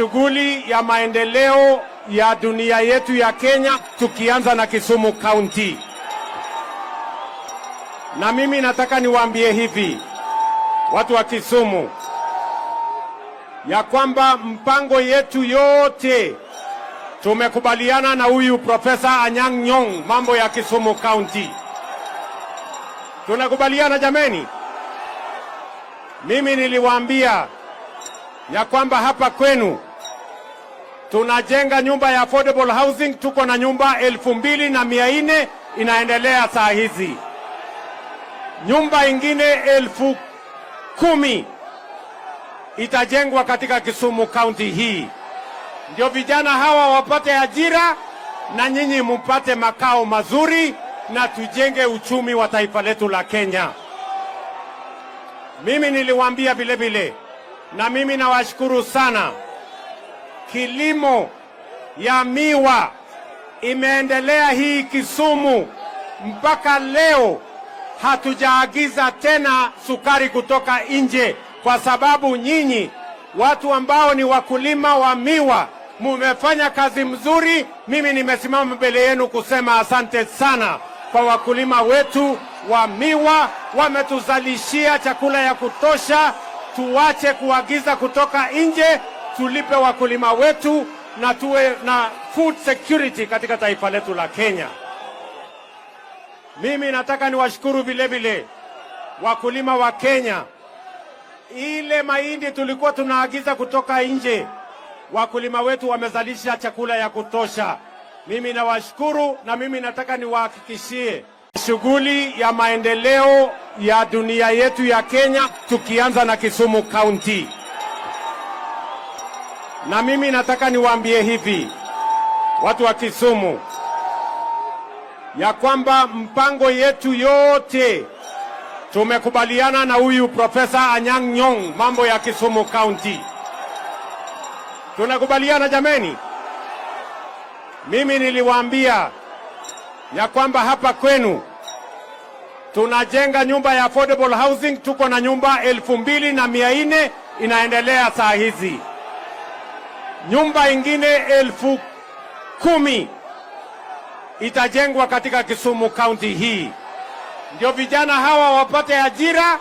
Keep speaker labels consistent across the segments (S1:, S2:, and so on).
S1: Shughuli ya maendeleo ya dunia yetu ya Kenya, tukianza na Kisumu County. Na mimi nataka niwaambie hivi watu wa Kisumu, ya kwamba mpango yetu yote tumekubaliana na huyu Profesa Anyang' Nyong'o mambo ya Kisumu County. Tunakubaliana jameni? Mimi niliwaambia ya kwamba hapa kwenu tunajenga nyumba ya affordable housing, tuko na nyumba 2,400 inaendelea saa hizi, nyumba ingine 10,000 itajengwa katika Kisumu County hii, ndio vijana hawa wapate ajira na nyinyi mupate makao mazuri na tujenge uchumi wa taifa letu la Kenya. Mimi niliwaambia vile vile, na mimi nawashukuru sana, kilimo ya miwa imeendelea hii Kisumu mpaka leo hatujaagiza tena sukari kutoka nje, kwa sababu nyinyi watu ambao ni wakulima wa miwa mumefanya kazi mzuri. Mimi nimesimama mbele yenu kusema asante sana kwa wakulima wetu wa miwa, wametuzalishia chakula ya kutosha. Tuache kuagiza kutoka nje, tulipe wakulima wetu na tuwe na food security katika taifa letu la Kenya. Mimi nataka niwashukuru vile vile wakulima wa Kenya. Ile mahindi tulikuwa tunaagiza kutoka nje, wakulima wetu wamezalisha chakula ya kutosha. Mimi nawashukuru na mimi nataka niwahakikishie shughuli ya maendeleo ya dunia yetu ya Kenya, tukianza na Kisumu County. Na mimi nataka niwaambie hivi watu wa Kisumu, ya kwamba mpango yetu yote tumekubaliana na huyu Profesa Anyang' Nyong'o mambo ya Kisumu County. Tunakubaliana jameni? Mimi niliwaambia ya kwamba hapa kwenu tunajenga nyumba ya affordable housing, tuko na nyumba 2,400 inaendelea saa hizi, nyumba ingine 10,000 itajengwa katika Kisumu County hii, ndio vijana hawa wapate ajira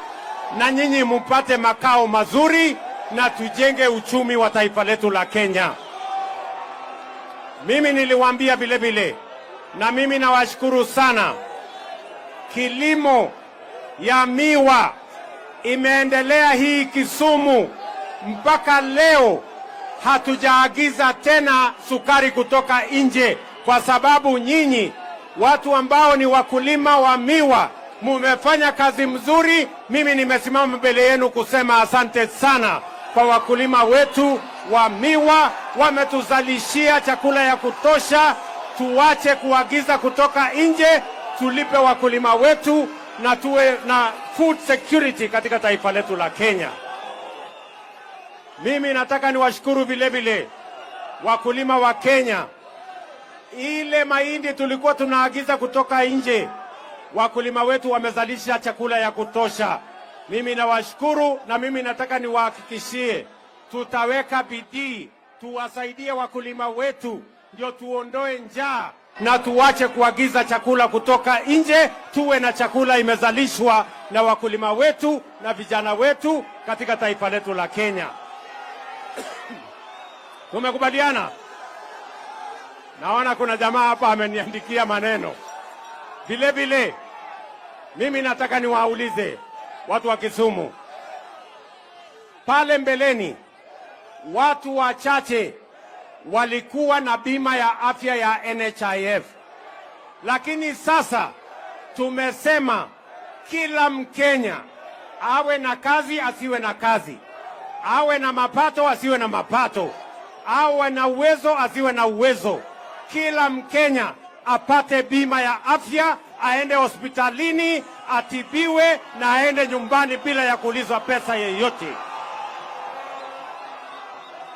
S1: na nyinyi mupate makao mazuri na tujenge uchumi wa taifa letu la Kenya. Mimi niliwaambia vile vile, na mimi nawashukuru sana, kilimo ya miwa imeendelea hii Kisumu mpaka leo hatujaagiza tena sukari kutoka nje, kwa sababu nyinyi watu ambao ni wakulima wa miwa mumefanya kazi mzuri. Mimi nimesimama mbele yenu kusema asante sana kwa wakulima wetu wa miwa, wametuzalishia chakula ya kutosha. Tuache kuagiza kutoka nje, tulipe wakulima wetu na tuwe na food security katika taifa letu la Kenya. Mimi nataka niwashukuru vile vile wakulima wa Kenya. Ile mahindi tulikuwa tunaagiza kutoka nje, wakulima wetu wamezalisha chakula ya kutosha. Mimi nawashukuru na mimi nataka niwahakikishie tutaweka bidii tuwasaidie wakulima wetu, ndio tuondoe njaa na tuache kuagiza chakula kutoka nje, tuwe na chakula imezalishwa na wakulima wetu na vijana wetu katika taifa letu la Kenya. Tumekubaliana? Naona kuna jamaa hapa ameniandikia maneno. Vile vile mimi nataka niwaulize watu wa Kisumu, pale mbeleni watu wachache walikuwa na bima ya afya ya NHIF, lakini sasa tumesema kila Mkenya awe na kazi asiwe na kazi, awe na mapato asiwe na mapato, awe na uwezo asiwe na uwezo, kila Mkenya apate bima ya afya, aende hospitalini atibiwe na aende nyumbani bila ya kuulizwa pesa yeyote.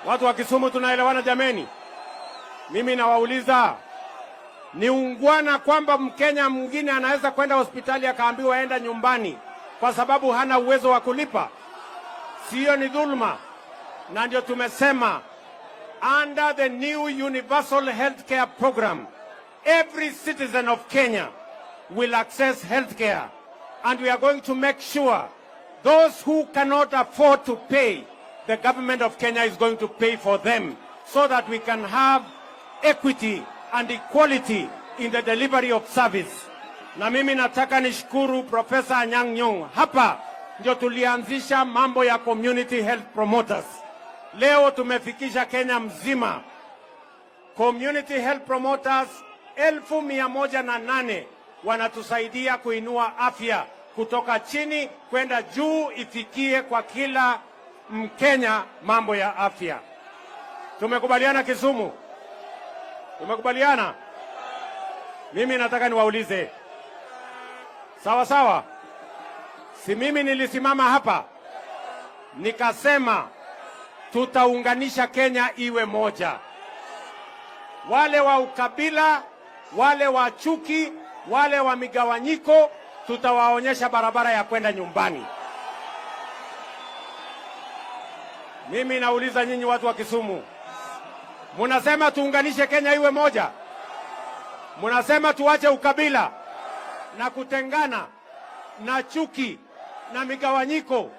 S1: Watu wa Kisumu tunaelewana jameni? Mimi nawauliza, ni ungwana kwamba Mkenya mwingine anaweza kwenda hospitali akaambiwa enda nyumbani kwa sababu hana uwezo wa kulipa? Siyo ni dhuluma? Na ndio tumesema Under the new Universal Healthcare Program, every citizen of Kenya will access healthcare. And we are going to make sure those who cannot afford to pay, the government of Kenya is going to pay for them so that we can have equity and equality in the delivery of service. Na mimi nataka nishukuru Profesa Anyang' Nyong'o. Hapa ndio tulianzisha mambo ya community health promoters. Leo tumefikisha Kenya mzima community health promoters 108,000 wanatusaidia kuinua afya kutoka chini kwenda juu, ifikie kwa kila Mkenya mambo ya afya. Tumekubaliana Kisumu? Tumekubaliana? Mimi nataka niwaulize, sawa sawa? Si mimi nilisimama hapa nikasema tutaunganisha Kenya iwe moja. Wale wa ukabila, wale wa chuki, wale wa migawanyiko, tutawaonyesha barabara ya kwenda nyumbani. Mimi nauliza nyinyi watu wa Kisumu, munasema tuunganishe Kenya iwe moja? Munasema tuache ukabila na kutengana na chuki na migawanyiko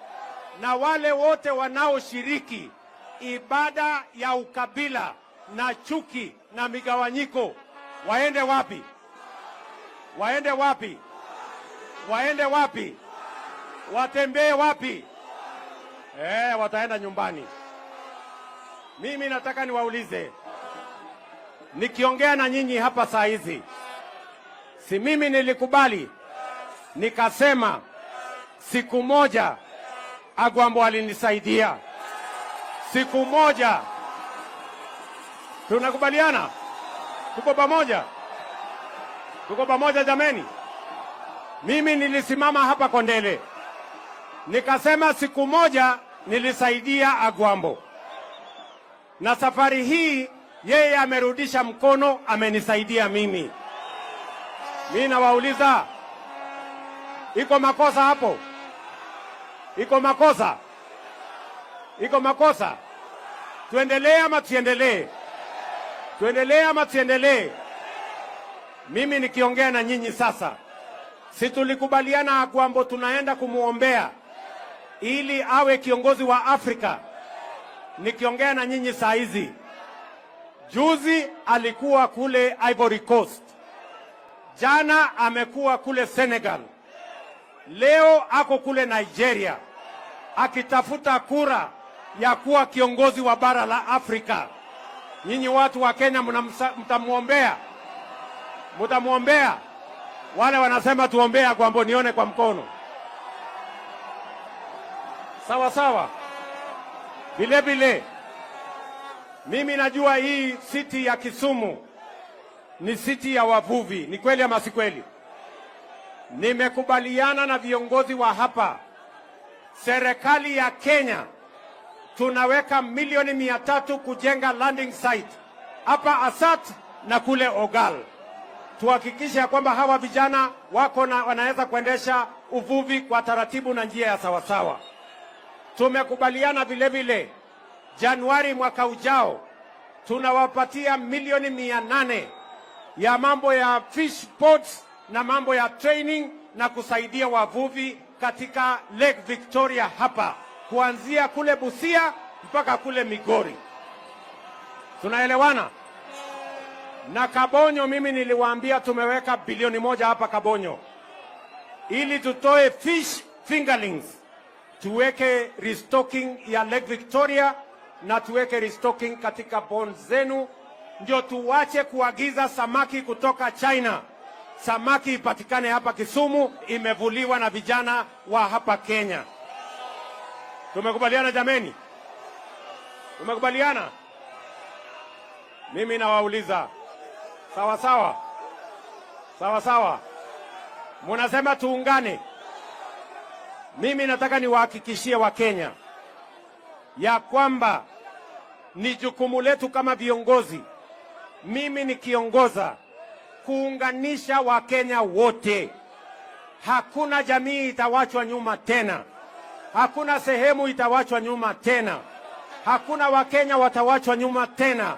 S1: na wale wote wanaoshiriki ibada ya ukabila na chuki na migawanyiko waende wapi? Waende wapi? Waende wapi? Watembee wapi? Wataenda nyumbani. Mimi nataka niwaulize, nikiongea na nyinyi hapa saa hizi, si mimi nilikubali nikasema siku moja Agwambo alinisaidia siku moja. Tunakubaliana? Tuko pamoja? Tuko pamoja jameni? Mimi nilisimama hapa Kondele nikasema siku moja nilisaidia Agwambo, na safari hii yeye amerudisha mkono, amenisaidia mimi. Mimi nawauliza, iko makosa hapo? Iko makosa? Iko makosa? Tuendelee ama tusiendelee? Tuendelee ama tusiendelee? Mimi nikiongea na nyinyi sasa, si tulikubaliana Agwambo tunaenda kumuombea ili awe kiongozi wa Afrika? Nikiongea na nyinyi saa hizi, juzi alikuwa kule Ivory Coast, jana amekuwa kule Senegal, leo ako kule Nigeria akitafuta kura ya kuwa kiongozi wa bara la Afrika. Nyinyi watu wa Kenya mtamwombea, mtamwombea. Wale wanasema tuombea Agwambo, nione kwa mkono. Sawa sawa. Vile vile mimi najua hii city ya Kisumu ni city ya wavuvi, ni kweli ama si kweli? Nimekubaliana na viongozi wa hapa, serikali ya Kenya tunaweka milioni 300 kujenga landing site hapa Asat na kule Ogal, tuhakikishe ya kwamba hawa vijana wako na wanaweza kuendesha uvuvi kwa taratibu na njia ya sawasawa. Tumekubaliana vile vile Januari mwaka ujao tunawapatia milioni 800 ya mambo ya fish ports na mambo ya training na kusaidia wavuvi katika Lake Victoria hapa kuanzia kule Busia mpaka kule Migori. Tunaelewana? Na Kabonyo, mimi niliwaambia tumeweka bilioni 1 hapa Kabonyo ili tutoe fish fingerlings, tuweke restocking ya Lake Victoria na tuweke restocking katika ponds zenu, ndio tuwache kuagiza samaki kutoka China. Samaki ipatikane hapa Kisumu, imevuliwa na vijana wa hapa Kenya. Tumekubaliana jameni? Tumekubaliana? Mimi nawauliza, sawa sawa, sawa sawa, munasema tuungane. Mimi nataka niwahakikishie Wakenya ya kwamba ni jukumu letu kama viongozi, mimi nikiongoza, kuunganisha Wakenya wote. Hakuna jamii itawachwa nyuma tena, hakuna sehemu itawachwa nyuma tena. Hakuna Wakenya watawachwa nyuma tena.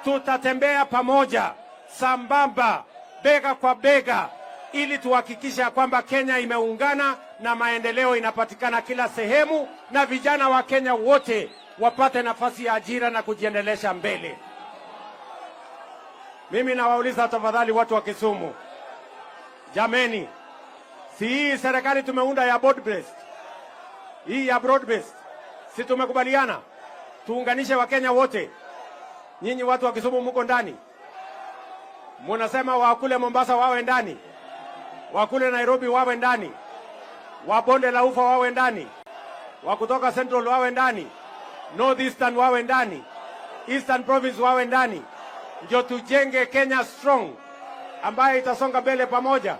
S1: Tutatembea pamoja sambamba, bega kwa bega, ili tuhakikishe ya kwamba Kenya imeungana na maendeleo inapatikana kila sehemu, na vijana wa Kenya wote wapate nafasi ya ajira na kujiendelesha mbele. Mimi nawauliza tafadhali, watu wa Kisumu, jameni, si hii serikali tumeunda ya broad based, hii ya broad based, si tumekubaliana tuunganishe Wakenya wote? Nyinyi watu wa Kisumu muko ndani, munasema wakule Mombasa wawe ndani, wakule Nairobi wawe ndani, wa bonde la ufa wawe ndani, wa kutoka Central wawe ndani, North Eastern wawe ndani, Eastern Province wawe ndani, ndio tujenge Kenya strong ambayo itasonga mbele pamoja.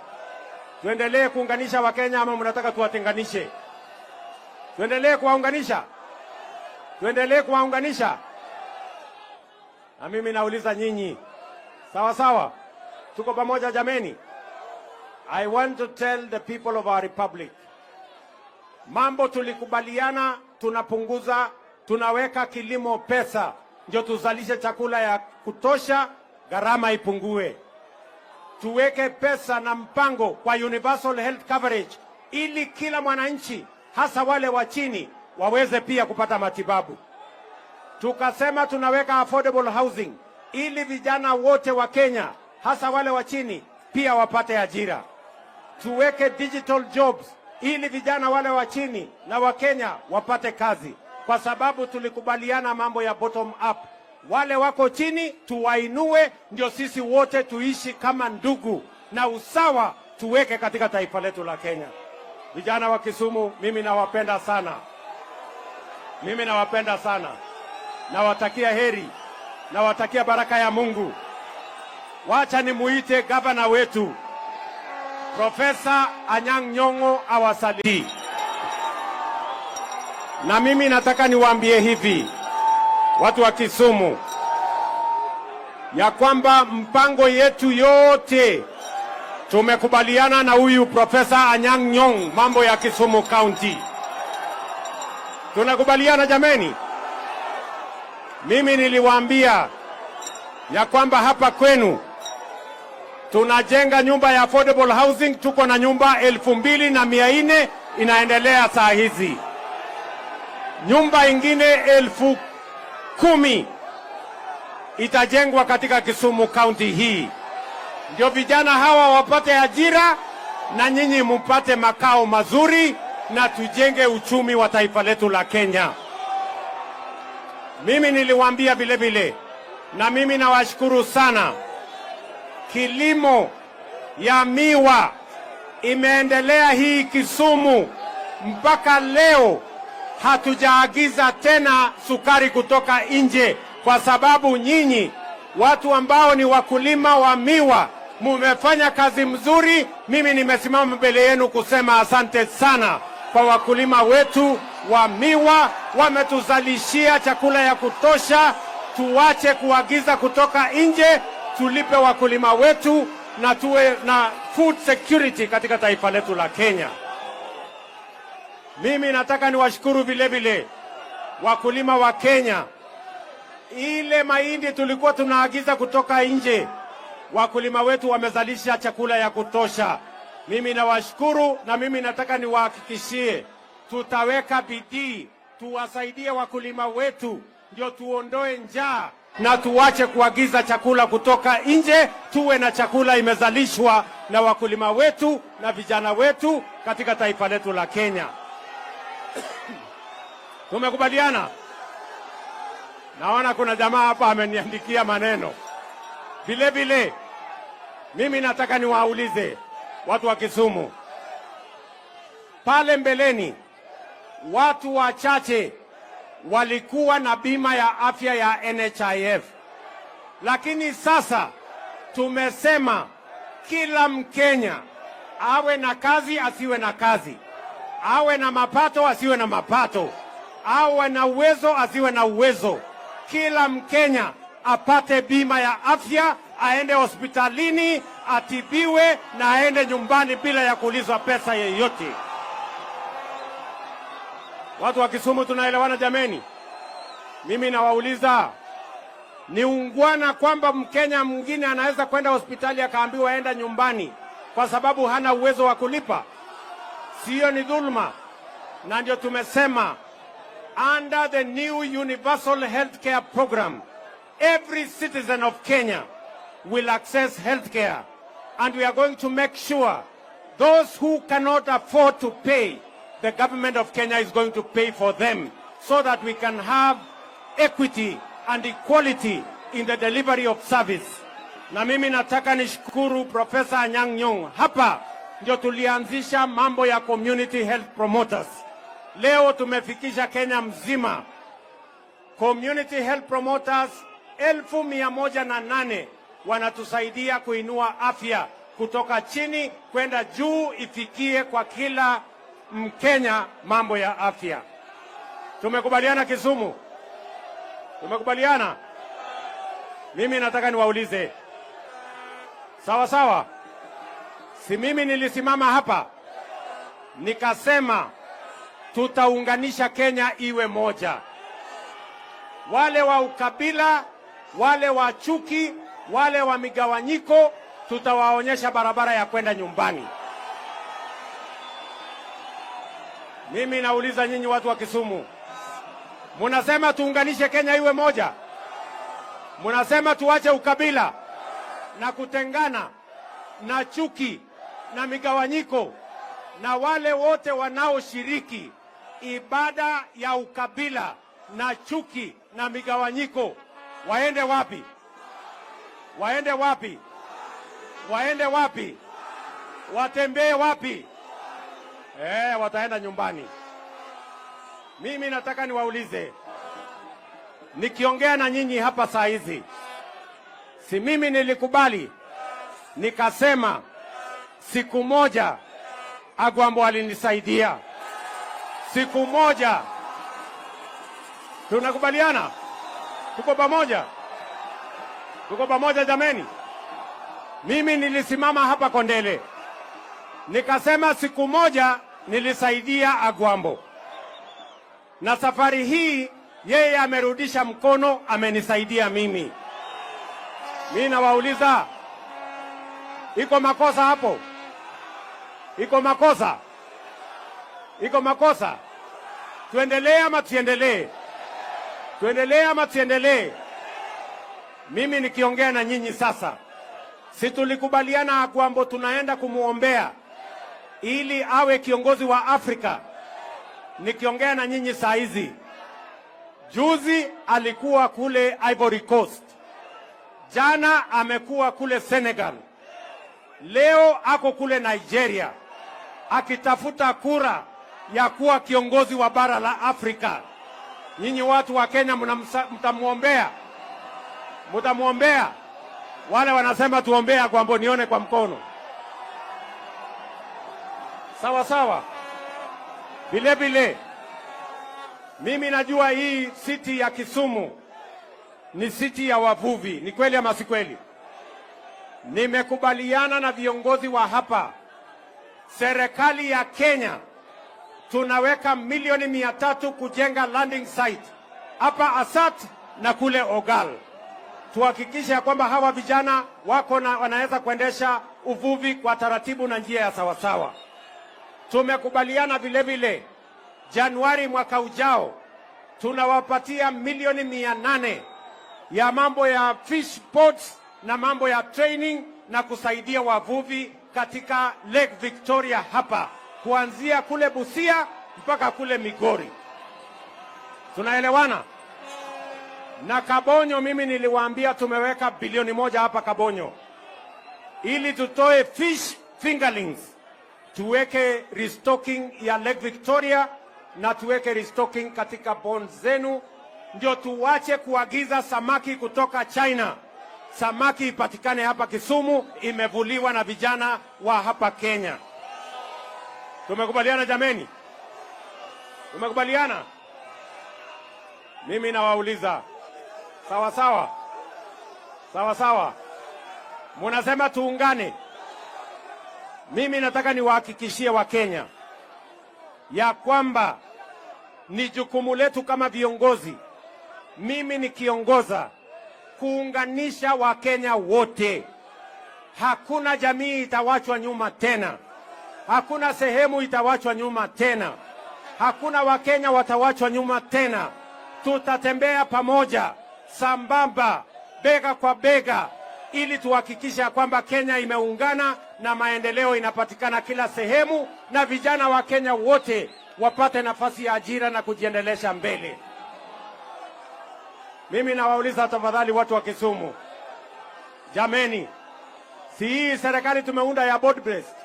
S1: Tuendelee kuunganisha Wakenya ama mnataka tuwatenganishe? Tuendelee kuwaunganisha, tuendelee kuwaunganisha. Na mimi nauliza nyinyi, sawa sawa, tuko pamoja jameni? I want to tell the people of our republic, mambo tulikubaliana, tunapunguza, tunaweka kilimo pesa, ndio tuzalishe chakula ya kutosha, gharama ipungue. Tuweke pesa na mpango kwa universal health coverage, ili kila mwananchi, hasa wale wa chini, waweze pia kupata matibabu. Tukasema tunaweka affordable housing ili vijana wote wa Kenya, hasa wale wa chini, pia wapate ajira. Tuweke digital jobs ili vijana wale wa chini na wa Kenya wapate kazi, kwa sababu tulikubaliana mambo ya bottom up. Wale wako chini tuwainue, ndio sisi wote tuishi kama ndugu na usawa tuweke katika taifa letu la Kenya. Vijana wa Kisumu, mimi nawapenda sana, mimi nawapenda sana, nawatakia heri, nawatakia baraka ya Mungu. Wacha nimuite gavana wetu Profesa Anyang' Nyong'o awasalimie. Na mimi nataka niwaambie hivi watu wa Kisumu ya kwamba mpango yetu yote tumekubaliana na huyu Profesa Anyang' Nyong'o mambo ya Kisumu County. Tunakubaliana jameni? Mimi niliwaambia ya kwamba hapa kwenu tunajenga nyumba ya affordable housing, tuko na nyumba 2,400 inaendelea saa hizi. Nyumba ingine 10,000 itajengwa katika Kisumu County hii, ndio vijana hawa wapate ajira na nyinyi mupate makao mazuri na tujenge uchumi wa taifa letu la Kenya. Mimi niliwaambia vile vile, na mimi nawashukuru sana, kilimo ya miwa imeendelea hii Kisumu mpaka leo hatujaagiza tena sukari kutoka nje, kwa sababu nyinyi watu ambao ni wakulima wa miwa mumefanya kazi mzuri. Mimi nimesimama mbele yenu kusema asante sana kwa wakulima wetu wa miwa, wametuzalishia chakula ya kutosha. Tuache kuagiza kutoka nje, tulipe wakulima wetu na tuwe na food security katika taifa letu la Kenya. Mimi nataka niwashukuru vile vile wakulima wa Kenya. Ile mahindi tulikuwa tunaagiza kutoka nje, wakulima wetu wamezalisha chakula ya kutosha. Mimi nawashukuru na mimi nataka niwahakikishie tutaweka bidii tuwasaidie wakulima wetu, ndio tuondoe njaa na tuache kuagiza chakula kutoka nje, tuwe na chakula imezalishwa na wakulima wetu na vijana wetu katika taifa letu la Kenya. Tumekubaliana? Naona kuna jamaa hapa ameniandikia maneno. Vile vile mimi nataka niwaulize watu wa Kisumu, pale mbeleni watu wachache walikuwa na bima ya afya ya NHIF, lakini sasa tumesema kila Mkenya awe na kazi asiwe na kazi, awe na mapato asiwe na mapato, awe na uwezo asiwe na uwezo, kila Mkenya apate bima ya afya, aende hospitalini atibiwe na aende nyumbani bila ya kuulizwa pesa yeyote. Watu wa Kisumu tunaelewana jameni? Mimi nawauliza, ni ungwana kwamba Mkenya mwingine anaweza kwenda hospitali akaambiwa enda nyumbani kwa sababu hana uwezo wa kulipa? Siyo ni dhulma? Na ndio tumesema under the new universal healthcare program, every citizen of Kenya will access healthcare, and we are going to make sure those who cannot afford to pay, the government of Kenya is going to pay for them so that we can have equity and equality in the delivery of service. Na mimi nataka nishukuru Profesa Anyang' Nyong'o. Hapa ndio tulianzisha mambo ya community health promoters. Leo tumefikisha Kenya mzima community health promoters 108,000 wanatusaidia kuinua afya kutoka chini kwenda juu, ifikie kwa kila Mkenya mambo ya afya. Tumekubaliana Kisumu? Tumekubaliana? Mimi nataka niwaulize, sawa sawa? Si mimi nilisimama hapa nikasema tutaunganisha Kenya iwe moja. Wale wa ukabila, wale wa chuki, wale wa migawanyiko, tutawaonyesha barabara ya kwenda nyumbani. Mimi nauliza nyinyi watu wa Kisumu, munasema tuunganishe Kenya iwe moja? Munasema tuache ukabila na kutengana na chuki na migawanyiko, na wale wote wanaoshiriki ibada ya ukabila na chuki na migawanyiko waende wapi? Waende wapi? Waende wapi? Watembee wapi? Wataenda nyumbani. Mimi nataka niwaulize, nikiongea na nyinyi hapa saa hizi, si mimi nilikubali nikasema siku moja Agwambo alinisaidia, siku moja. Tunakubaliana? Tuko pamoja? Tuko pamoja jameni? Mimi nilisimama hapa Kondele nikasema siku moja nilisaidia Agwambo, na safari hii yeye amerudisha mkono, amenisaidia mimi. Mimi nawauliza, iko makosa hapo? Iko makosa? Iko makosa? Tuendelee ama tusiendelee? Tuendelee ama tusiendelee? Mimi nikiongea na nyinyi sasa, si tulikubaliana Agwambo tunaenda kumuombea ili awe kiongozi wa Afrika? Nikiongea na nyinyi saa hizi, juzi alikuwa kule Ivory Coast, jana amekuwa kule Senegal, leo ako kule Nigeria akitafuta kura ya kuwa kiongozi wa bara la Afrika. Nyinyi watu wa Kenya mtamuombea, mtamuombea. Wale wanasema tuombea Agwambo, nione kwa mkono. Sawa sawa. Vile vile mimi najua hii city ya Kisumu ni city ya wavuvi, ni kweli ama si kweli? Nimekubaliana na viongozi wa hapa, serikali ya Kenya tunaweka milioni 300 kujenga landing site hapa Asat na kule Ogal, tuhakikishe ya kwamba hawa vijana wako na wanaweza kuendesha uvuvi kwa taratibu na njia ya sawasawa. Tumekubaliana vile vile Januari mwaka ujao tunawapatia milioni 800 ya mambo ya fish ports na mambo ya training na kusaidia wavuvi katika Lake Victoria hapa kuanzia kule Busia mpaka kule Migori. Tunaelewana? Na Kabonyo, mimi niliwaambia tumeweka bilioni 1 hapa Kabonyo ili tutoe fish fingerlings, tuweke restocking ya Lake Victoria na tuweke restocking katika ponds zenu, ndio tuwache kuagiza samaki kutoka China. Samaki ipatikane hapa Kisumu, imevuliwa na vijana wa hapa Kenya. Tumekubaliana jameni? Tumekubaliana? Mimi nawauliza, sawa sawa, sawa sawa, munasema tuungane. Mimi nataka niwahakikishie Wakenya ya kwamba ni jukumu letu kama viongozi Mimi nikiongoza kuunganisha Wakenya wote. Hakuna jamii itawachwa nyuma tena, hakuna sehemu itawachwa nyuma tena, hakuna Wakenya watawachwa nyuma tena. Tutatembea pamoja sambamba, bega kwa bega, ili tuhakikishe ya kwamba Kenya imeungana na maendeleo inapatikana kila sehemu, na vijana wa Kenya wote wapate nafasi ya ajira na kujiendelesha mbele. Mimi nawauliza tafadhali, watu wa Kisumu, jameni, si hii serikali tumeunda ya broad based,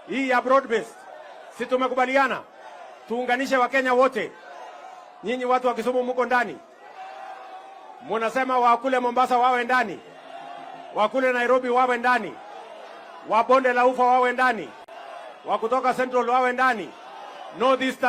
S1: hii ya broad based, si tumekubaliana tuunganishe Wakenya wote? Nyinyi watu wa Kisumu muko ndani, munasema wakule Mombasa wawe ndani, wakule Nairobi wawe ndani, wa bonde la ufa wawe ndani, wa kutoka Central wawe ndani, North Eastern